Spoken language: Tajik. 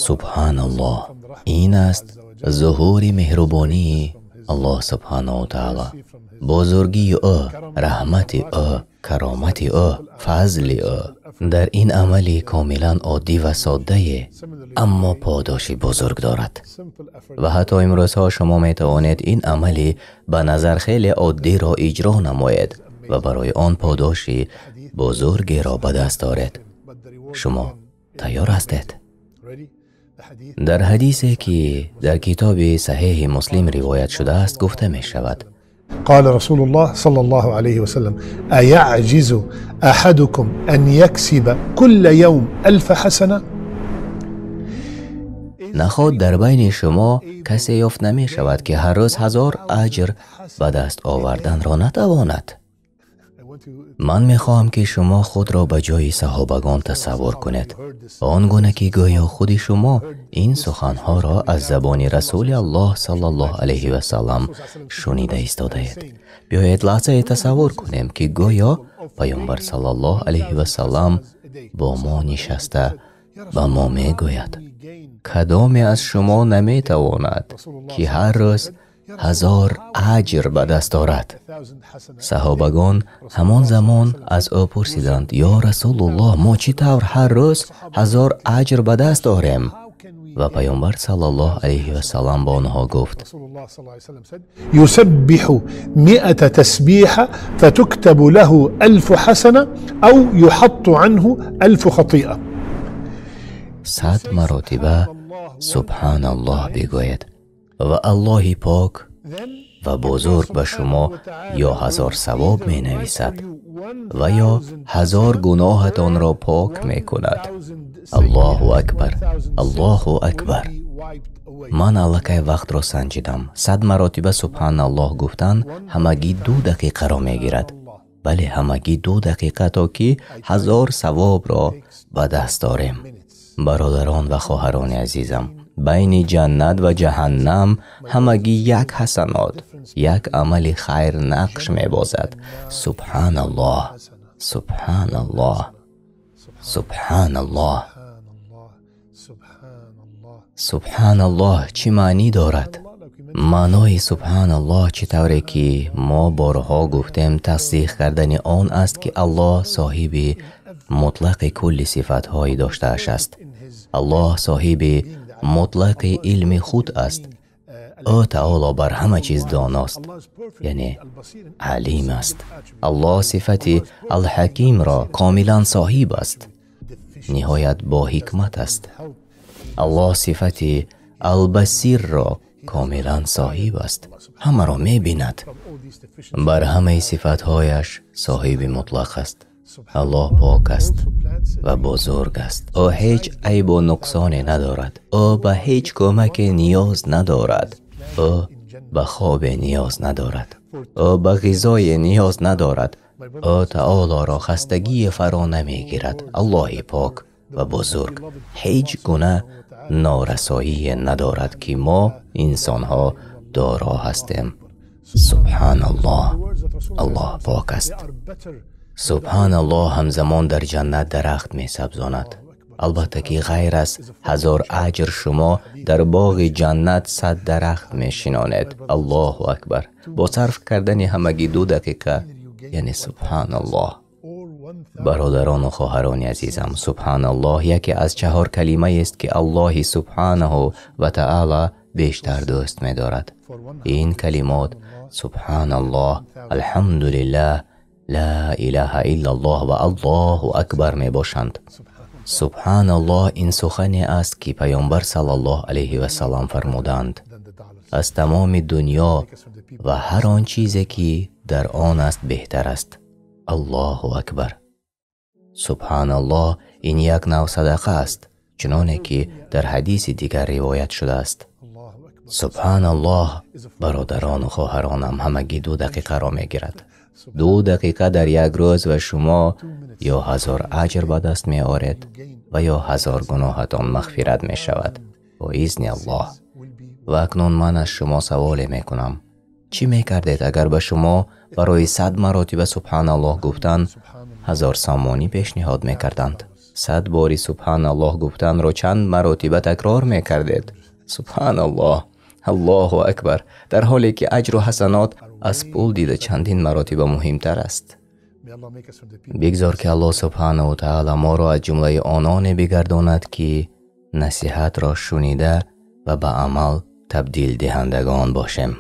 Субҳаналлоҳ, ин аст зуҳури меҳрубонии Аллоҳ субҳанаҳу ва таъоло, бузургии ӯ, раҳмати ӯ, каромати ӯ, фазли ӯ. Дар ин амали комилан оддӣ ва соддае, аммо подоши бузург дорад. Ва ҳатто имрӯзҳо шумо метавонед ин амали ба назар хеле оддиро иҷро намоед ва барои он подоши бузургеро ба даст оред. Шумо тайёр ҳастед? Дар ҳадисе ки дар китоби Саҳеҳи Муслим ривоят шудааст гуфта мешавад: قال رسول الله صلى الله عليه وسلم: أيعجز أحدكم أن يكسب كل يوم 1000 حسنة؟ Наход дар байни шумо касе ёфт намешавад, ки ҳар рӯз 1000 аҷр ба даст оварданро натавонад. Ман мехоҳам, ки шумо худро ба ҷои саҳобагон тасаввур кунед, он гуна ки гӯё худи шумо ин суханҳоро аз забони Расули Аллоҳ саллаллоҳу алайҳи васаллам шунида истодаед. Биёед лаҳзае тасаввур кунем, ки гӯё Паёмбар саллаллоҳу алайҳи васаллам бо мо нишаста ба мо мегӯяд: кадоме аз шумо наметавонад, ки ҳар рӯз 1000 аҷр ба даст орад? Саҳобагон ҳамон замон аз ӯ пурсиданд: ё Расулуллоҳ, мо чӣ тавр ҳар рӯз 1000 аҷр ба даст орем? Ва Паёмбар саллаллоҳу алайҳи васаллам ба онҳо гуфт: يسبح 100 تسبيحة فتكتب له 1000 حسنة أو يحط عنه 1000 خطيئة. 100 маротиба субҳаналлоҳ бигӯед ва Аллоҳи пок ва бузург ба шумо ё 1000 савоб менависад ва ё 1000 гуноҳатонро пок мекунад. Аллоҳу акбар, Аллоҳу акбар. Ман аллакай вақтро санҷидам. 100 маротиба субҳаналлоҳ гуфтан ҳамагӣ 2 дақиқаро мегирад. Бале, ҳамагӣ 2 дақиқа, то ки 1000 савобро ба даст орем. Бародарон ва хоҳарони азизам, байни ҷаннат ва ҷаҳаннам ҳамагӣ як ҳасанот, як амали хайр нақш мебозад. Субҳаналлоҳ, субҳаналлоҳ, субҳаналлоҳ. Субҳаналлоҳ чӣ маънӣ дорад? Маънои субҳаналлоҳ, чӣ тавре ки мо борҳо гуфтем, тасдиқ кардани он аст, ки Аллоҳ соҳиби мутлақи кулли сифатҳои доштааш аст. Аллоҳ соҳиби мутлақи илми худ аст. Ӯ таоло бар ҳама чиз доност, яъне алим аст. Аллоҳ сифати Алҳакимро комилан соҳиб аст, ниҳоят бо ҳикмат аст. Аллоҳ сифати Албасирро комилан соҳиб аст, ҳамаро мебинад, бар ҳамаи сифатҳояш соҳиби мутлақ аст. Аллоҳ пок аст ва бузург аст. Ӯ ҳеҷ айбу нуқсоне надорад. Ӯ ба ҳеҷ кӯмаке ниёз надорад. Ӯ ба хобе ниёз надорад. Ӯ ба ғизое ниёз надорад. Ӯ таолоро хастагие фаро намегирад. Аллоҳи пок ва бузург ҳеҷ гуна норасоие надорад, ки мо инсонҳо доро ҳастем. Субҳаналлоҳ, Аллоҳ пок аст. Субҳаналлоҳ ҳамзамон дар ҷаннат дарахт месабзонад. Албатта ки ғайр аз 1000 аҷр шумо дар боғи ҷаннат 100 дарахт мешинонед. Аллоҳу акбар. Бо сарф кардани ҳамагӣ 2 дақиқа, яъне субҳаналлоҳ. Бародарону хоҳарони азизам, субҳаналлоҳ яке аз 4 калимаест, ки Аллоҳи субҳанаҳу ва таъала бештар дӯст медорад. Ин калимот субҳаналлоҳ, алҳамдулиллаҳ, ла илаҳа иллаллоҳ ва Аллоҳу акбар мебошанд. Субҳаналлоҳ ин сухане аст, ки Паёмбар саллаллоҳу алайҳи васаллам фармуданд: аз тамоми дунё ва ҳар он чизе ки дар он аст беҳтар аст. Аллоҳу акбар. Субҳаналлоҳ ин як нав садақа аст, чуноне ки дар ҳадиси дигар ривоят шудааст. Субҳаналлоҳ, бародарону хоҳаронам, ҳамагӣ 2 дақиқаро мегирад. 2 дақиқа дар як рӯз ва шумо ё 1000 аҷр ба даст меоред ва ё 1000 гуноҳатон мағфират мешавад бо изни Аллоҳ. Ва акнун ман аз шумо саволе мекунам: чӣ мекардед, агар ба шумо барои 100 маротиба субҳаналлоҳ гуфтан 1000 сомонӣ пешниҳод мекарданд? 100 бори субҳаналлоҳ гуфтанро чанд маротиба такрор мекардед? Субҳаналлоҳ, Аллоҳу акбар, дар ҳоле ки аҷру ҳасанот аз пул дида чандин маротиба муҳимтар аст. Бигзор ки Аллоҳ субҳанаҳу таъала моро аз ҷумлаи ононе бигардонад, ки насиҳатро шунида ва ба амал табдил диҳандагон бошем.